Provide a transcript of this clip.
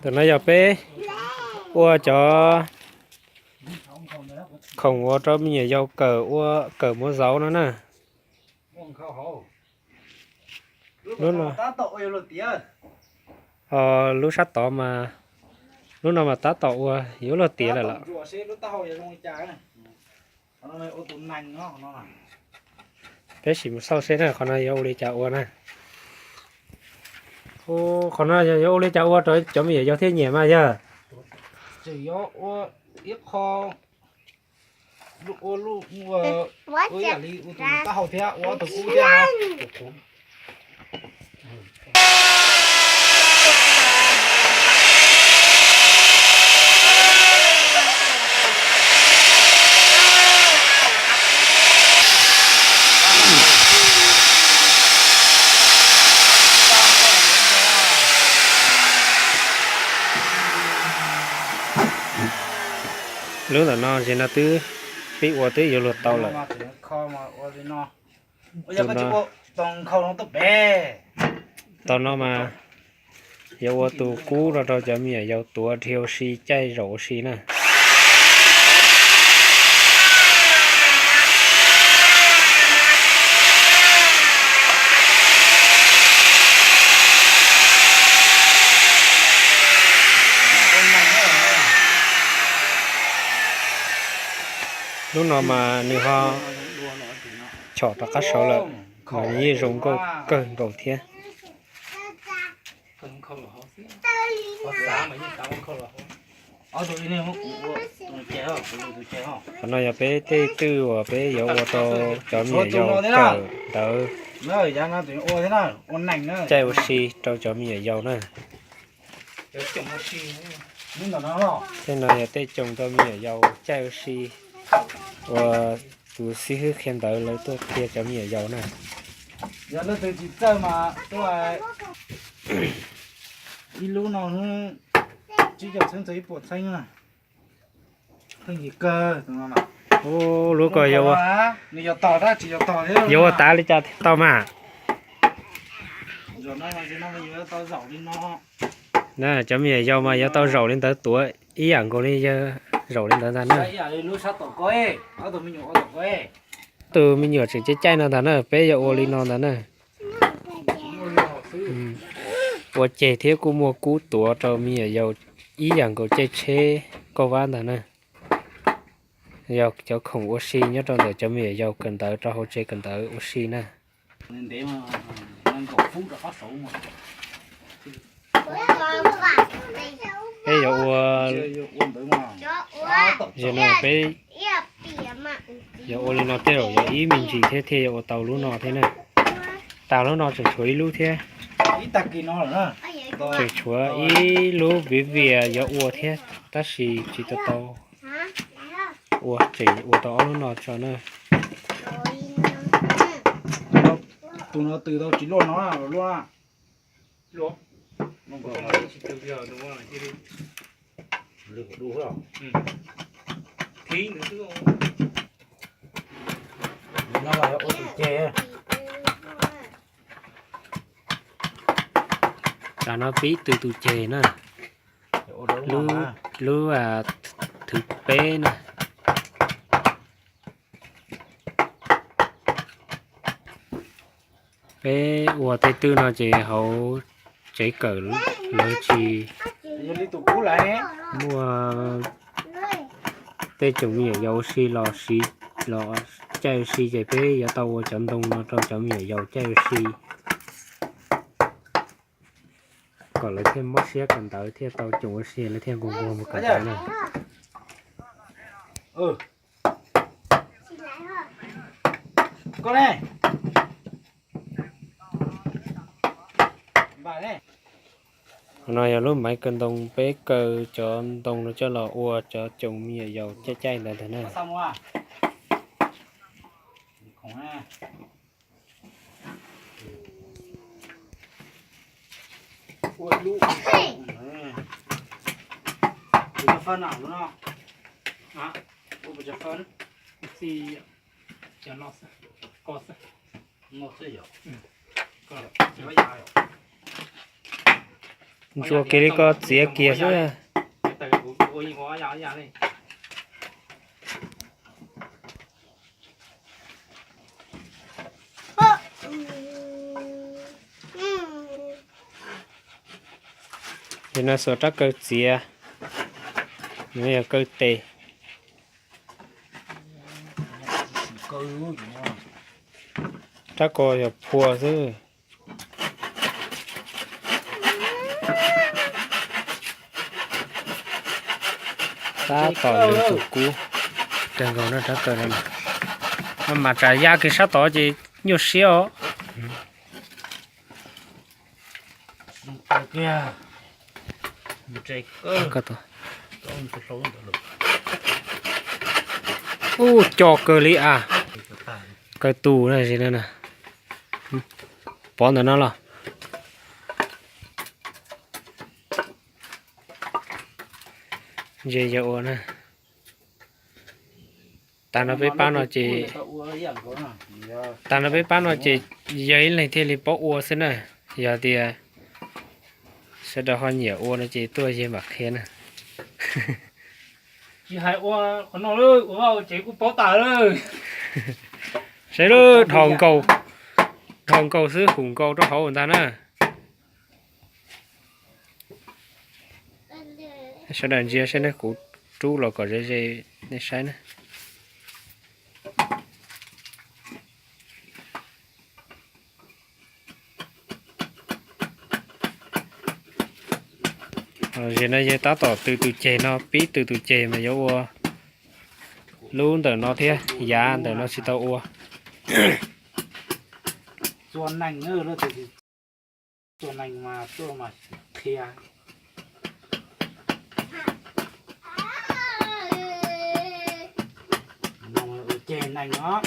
Tus no yog peb ua cov khoom ua rau me nyuam yaus kawm ua kawm muav zauv no na. Lub no, lub sab tod mas, lub no mas tab tom ua yuav luag tiav lawm los. Peb sim mus xauj seb na qhov no yuav ua li cas ua na. Qhov no yog yuav ua li cas ua rau cov me nyuam yaus thiaj nyiam mas yog. Tseem yuav ua ib qho, ua, ua ib yam li ua tus taub hau thiab ua tus kub thiab. Lub ntawm no ces no twb pib ua twb yuav luag tau lawm. Tau no mas yuav ua tus kub no rau cov me nyuam yaus tuav dhia ua si caij zaum ua si na. Lub no mas nws ho chom rov qab saud lawm, mas nws yeej zoo nkauj kawg nkaus thiab. Qhov no yog peb tej twj uas peb yuav ua rau cov me nyuam yaus kawm ntawv caij ua si rau cov me nyuam yaus na. Tej no yog tej coos rau me nyuam yaus caij ua si uas tus xib hwb qhia ntawv lawv tuaj qhia cov me nyuam yaus na. Yog leej twg tsis txawj mas tuaj, ib lub no tsib caug txheeb txog ib puas txheeb na. Pheej yig kawg. Ub, lub ko yuav ua tas li cas thiaj tau mas. Na, cov me nyuam yaus mas yuav tau zaum li ntawd tuav ib yam nkaus li yawg zaum li ntawd ntag na. Tus me nyuam tseem caij caij no ntag na, peb yuav ua li no ntag na. Ua ceg thiab kuj muaj kub tuav rau me nyuam yaus ib yam nkaus caij tsheb kauj vab ntag na. Yog cov khoom ua si nyob rau ntawm cov me nyuam yaus kawm ntawv rau hauv tsev kawm ntawv ua si na. Peb yuav ua, zaum no peb yuav ua li no tej zaum yuav ib me ntsis thiab thiaj yuav ua tau lub no thiab na. Tas lub no tseem tshuav ib lub thiab. Tseem tshuav ib lub viv vias yuav ua thiab, tab sis tsis tau tau ua, tseem ua tau ob lub no tso na. Tus no tws tau tsis luaj no luaj. Tam no pib tws tus ceg na. Lub thwv peb na. Peb ua tej twj no ces hauv tsev kawm lawv tsis muaj tej tsoom me nyuam yaus ua si los siv, los caij ua si ces peb yuav tau ua cov ntoo no rau cov me nyuam yaus caij ua si, kom lawv thiaj mob siab kawm ntawv thiaj tau coom ua si, lawv thiaj nquag nquag mus kawm ntawv na. Qhov no yog lub maiv kaw ntoo, peb kaw cov ntoo no coj los ua cov coom me nyuam yaus caij caij ntawd ntag na. Ntsuas kiag li ko txiav kiag xwb. Ces no xuas rab kaw txiav, no yog kaw tes. Rab ko yog phua xwb. Tab tom lwm tus kub, kawg nkaus no rab kaw no. Mas tsam ya kiag sab tod ces nyuaj siab os. Ub, co kawg li as. Kaw tus na, pov ntawm no los. Ntse yog ua na. Tag no peb pab no ces, tag no peb pab no ces yog ib leeg thiaj li paub ua xwb na. Yog tias sawv daws ho nyiam ua no ces tuaj yog mam qhia na. Tsis hais ua qhov no lawm, ua vaj ua tsev kuj paub tas lawm. Saib lub dhau nkaus, dhau nkaus xwb, hum nkaus rau hauv ntag na. Sawv daws ntsia saib ne, kuv rub los kom ze ze nej saib na. Zim no yog tab tom tws tus ceg no, pib tws tus ceg mas yuav ua lub ntawm no thiab, yav ntawm no tsis tau ua. Txua neeg, txua neeg mas tuaj mas qhia. Ceg neeg os.